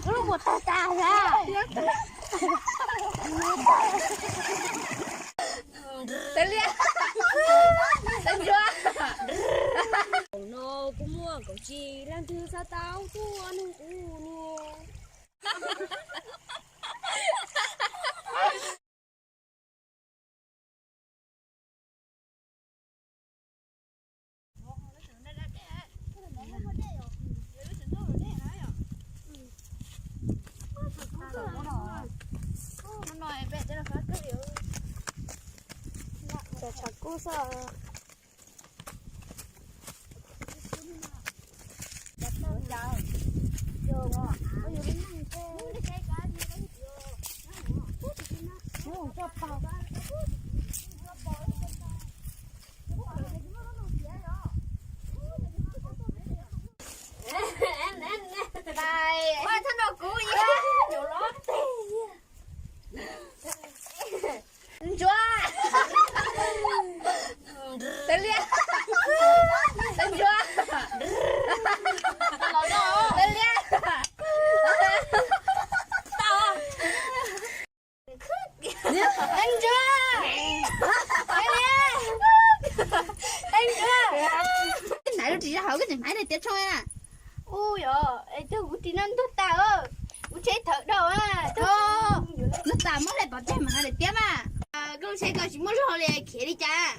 Lub mus tag tag na. Tawv liab. Tawv ntsuab. Zaum no kuv muaj kaum tsib leej twg xav tau tuaj nug kuv no. Cov tshav kub xwb. Ntsuab. Tawv liab. Tawv ntsuab. Tawv liab. Tawv ntsuab. Tawv liab. Tawv ntsuab. Naiv lub ris hauv koj tseem hais tias tiav tshoob na. Ub yog es twb kuv ris no ntuag tas, kuv tsheb thawv dhau. Ntuag tas muab hle pov tseg mas hais tias tiav mas. Koj lub tsheb koj tsis muaj zog li khiav li cas?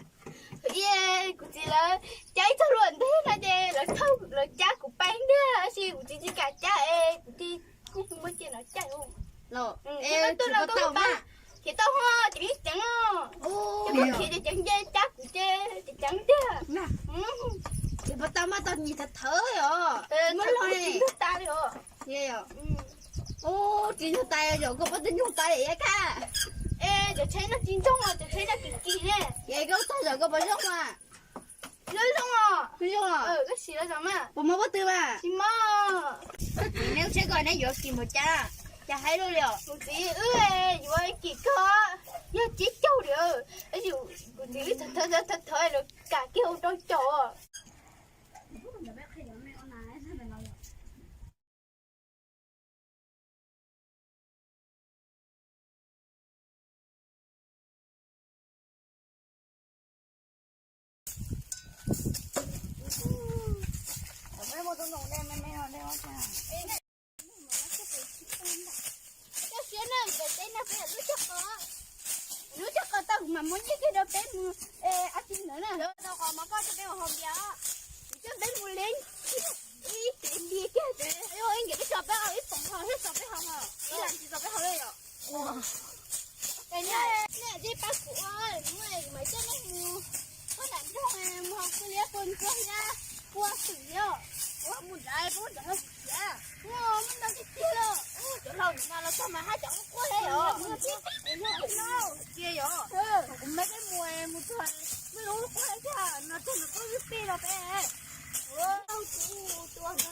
Kuv txiv lawv cab ib txog luam ntej no ces lawv thauj lawv cab kuv pais ntiag, tab sis kuv txiv tsis kam cab es kuv thiaj kuj muab cia no caij. Los es tuaj no koj tau mas, khiav tau ho ces ceev ceev, ces koj khiav ces ceev nce cab kuv ces ceev ceev tiag. Khiav puas tau mas tau nyias thawv thawv os, muab los ntuag tas li os. Ub, tsis ntuag tas, zaum koj puas tau ntuag tas li ka? Es cov tsheb no tsis ntsoog os, cov tsheb no kim kim ne. Es koj txog zaum koj puas zoo mas? Zoo os. Zoo os. Koj sim los zaum mas. Puas muaj pob tw mas? Tsis muaj. Neb lub tsheb ko neb yuav kim npaum cas, cas haib luaj li os? Kuv txiv wb yuav kim kawg, yog tsib caug li. Kuv txiv wb thawv thawv thawv los kam kiag ua rau caum. Coj siab na, nkawd teb no peb lub cog qos, lub cog qos tau kuv mam muab nyiaj kiag rau peb mus ab tsi ntawd na. Tau qos mas koj coj peb mus haus npias, coj peb mus li ib cev npias kiag. Ib nkawd peb tso peb haus ib poom ho thiab tso peb haus ho, ib las tsis tso peb haus li os. Nej pab kuv, kuv mam coj nej mus, koj nram nroog mus haus kua liab kua ntsuag thiab kua twm os. Ua mus nrad, mus nrad ho tsis khiav. Ua muaj ntau tiag tiag los. Cov laus no los txog mas hab cov quaj quaj li os. Cia yom, kuv me peb mus, mus txog, muaj lub quaj thiab no txog nws quaj vij pij los peb. Ua, kuv tua no,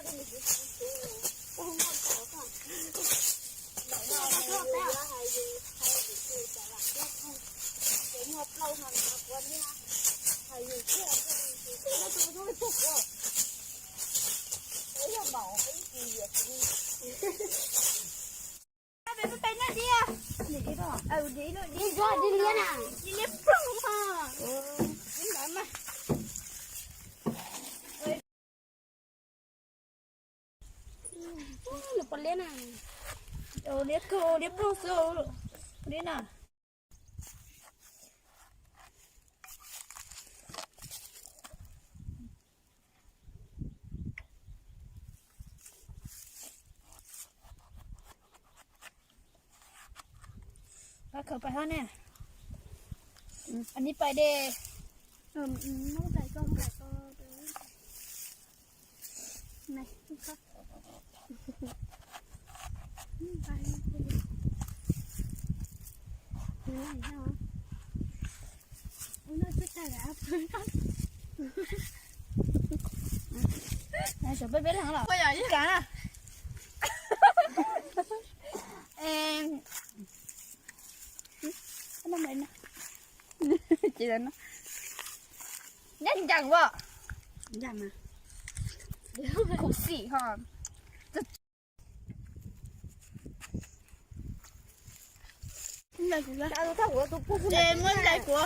Liab kawg, liab ploog xwb, liab na. Pab khaws pais hab ne. Anij pais de. Peb peb leeg los ka na. Nyob ncees as. Khuv xim ho. Muab nplais kuv.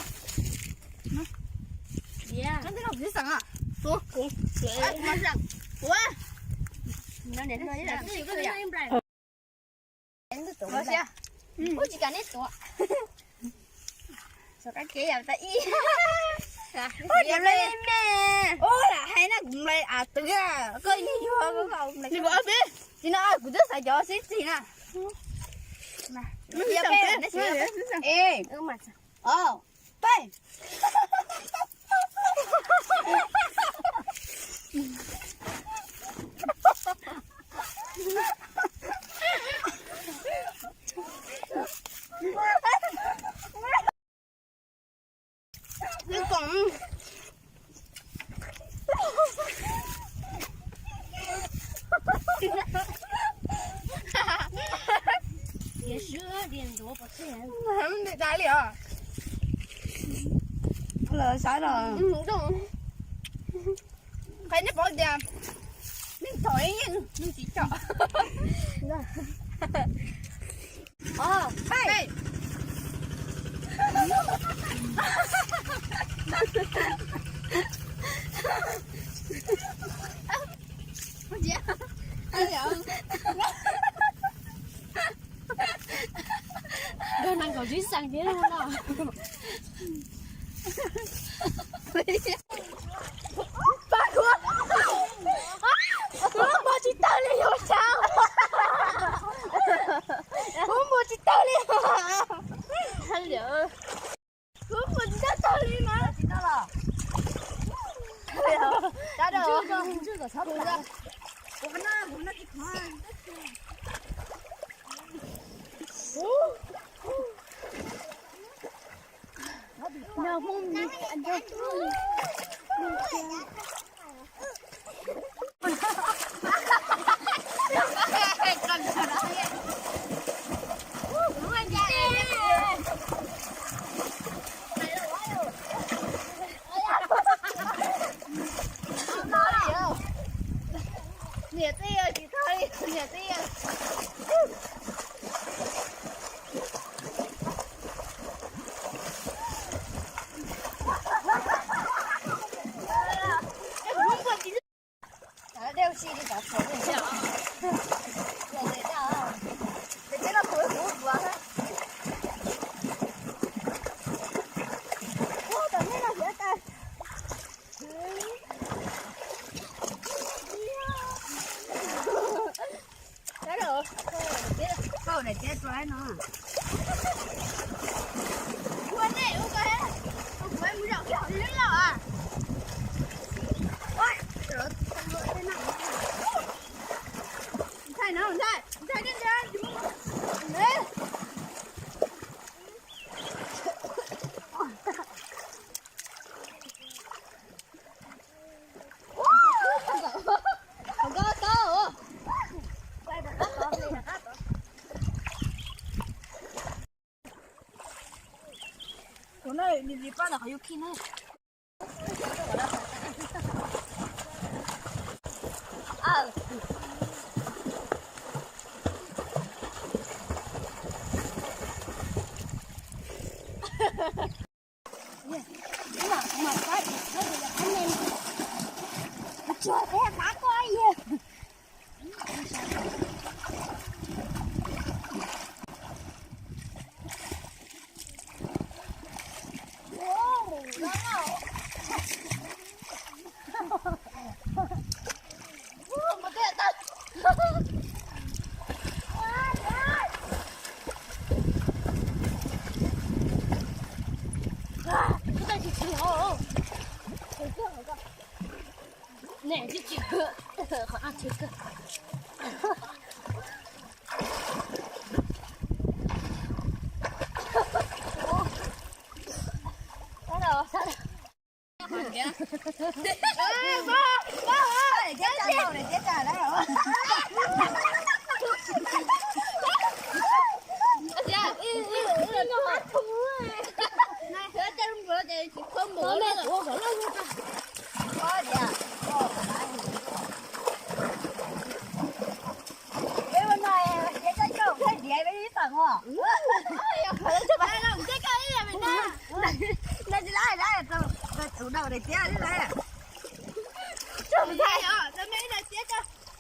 Ua tsis kam neb tuav. Ua lam hais na kuv nplais av twv, koj yeej yuag koj nplais. Tsis no kuv twb xav cov sib txig na. Ntawm tas li os. Lawv saib los. Qhia nej paub tias nej thaum ib yeej tsis tsom. Nkawd nees nkaum tsib xees thiab no. Kuv npog tsis tawg li yog tsam. Kuv npog tsis tawg li. Kuv npog tsis tawg tawg li mas. Niam tij tsis tau li, niam tij. Daim tiab rau no. Ua nej ua ko, kuv mus zaum ib hom lwb loj. Ntshai no, ntshai, ntshai, ntshai. Tus no nws li pab ntawm qhov yus khi na.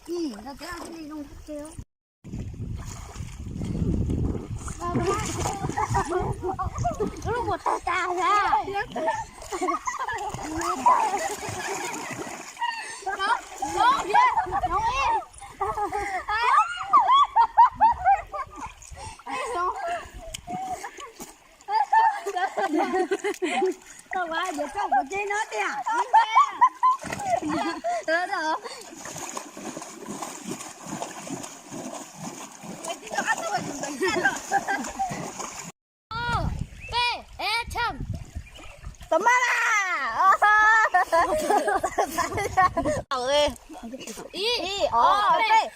Ib, no ces li no ces. Lub muag tag tag na. Tau ua yog txoj pov tseg no tiag. Peb, es, tsheej. Tau maj las. Ib, ib, ob, peb.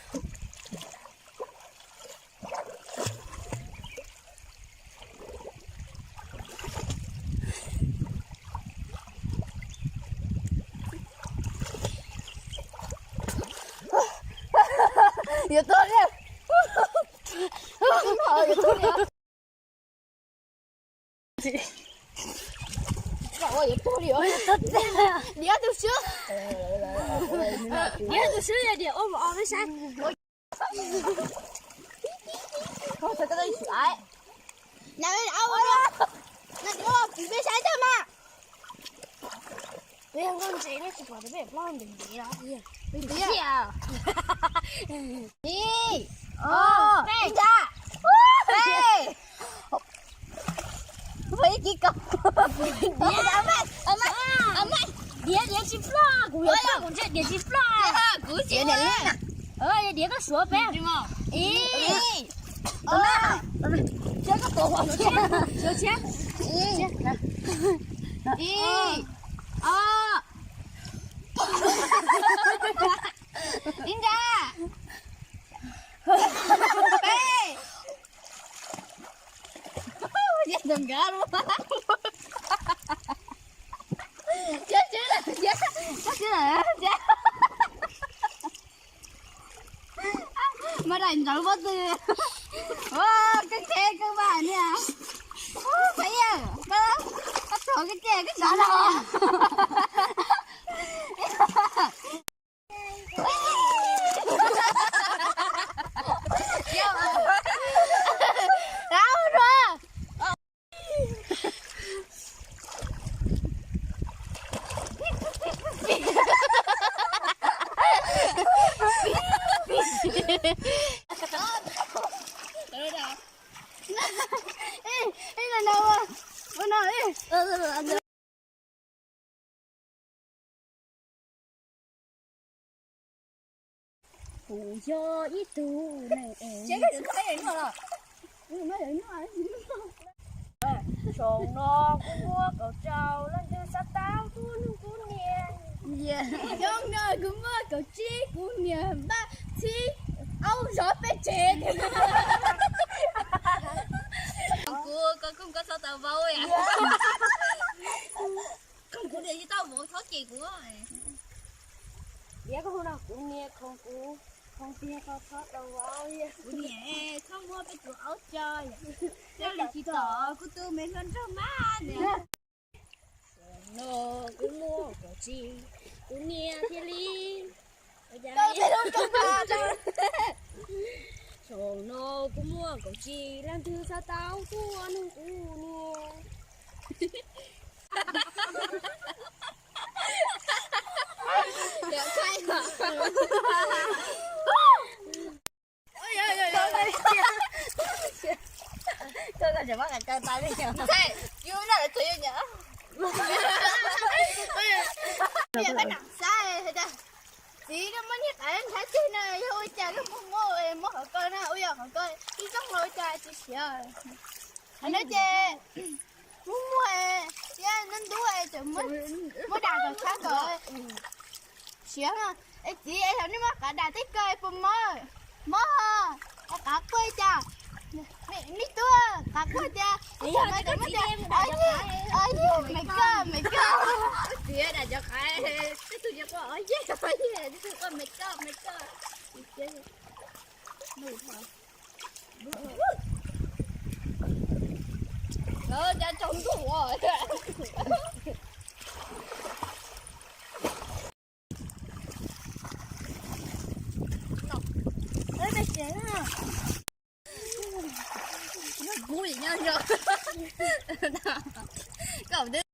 Yuav tuag li. Yuav tuag li. Diav tus swb. Diav tus swb yog diav ua mov os peb saib. Na, na, peb saib tag mas. Peb yog nkauj ntse nej tsis pom tias peb ploj ntev ntev los. Ib, ob, peb, nta. Peb. Peb kib koj. Diav, diav, diav tsis ploj, kuv yuav ploj, kuv ntshe diav tsis ploj. Kuv tsis diav, diav koj suav peb. Ib, ob, ib, ob. Ib nra. Peb. Diav tus nkawd lub. Mas daim ntawv pob tw. Ua, keej khev kawg mas niag. Peb yawg, koj, koj tuag keej khev koj ntawv los. Kuv yog ib tug neeg es. Xyoo no kuv muaj kaum rau, leej twg xav tau tuaj nug kuv niam. Xyoo no kuv muaj kaum tsib, kuv niam npaj txhib aub zov peb tsev. Kuv, koj, koj txhob tau vauv. Kuv niam tsis tau vauv txhob cem kuv. Diav koj hu no, kuv niam khoom kuv, khoom tiag koj txhob tau vauv. Kuv niam txhob muab peb tus aub tso. Koj li tsis tom kuv tus me hluas nraug mas niam. No kuv muaj kaum tsib, kuv niam thiaj li. Xyoo no kuv muaj kaum tsib, leej twg xav tau tuaj nug kuv niam. Xav hais tias txiv, koj muab niag qav nrhav tseg no yog ua cas koj muab muab muab qhov ko no, ua yog qhov ko ib rooj los ua cas tsis siav. Qhov no ces muab muag, thiab ntub ntub tseem muab dam kom tshab kom siav no. Es txiv, es yog nej muab qav dam tej ko puas mob? Mob, qav quaj cas? Me tub, qav quaj tias, me koj, me koj. Txiv, dam cov qav, tej tug quaj, o yej, o yej, tej tug quaj me koj, me koj. Lawv cas tsaus ntuj os. Kub nyob nrog koj twb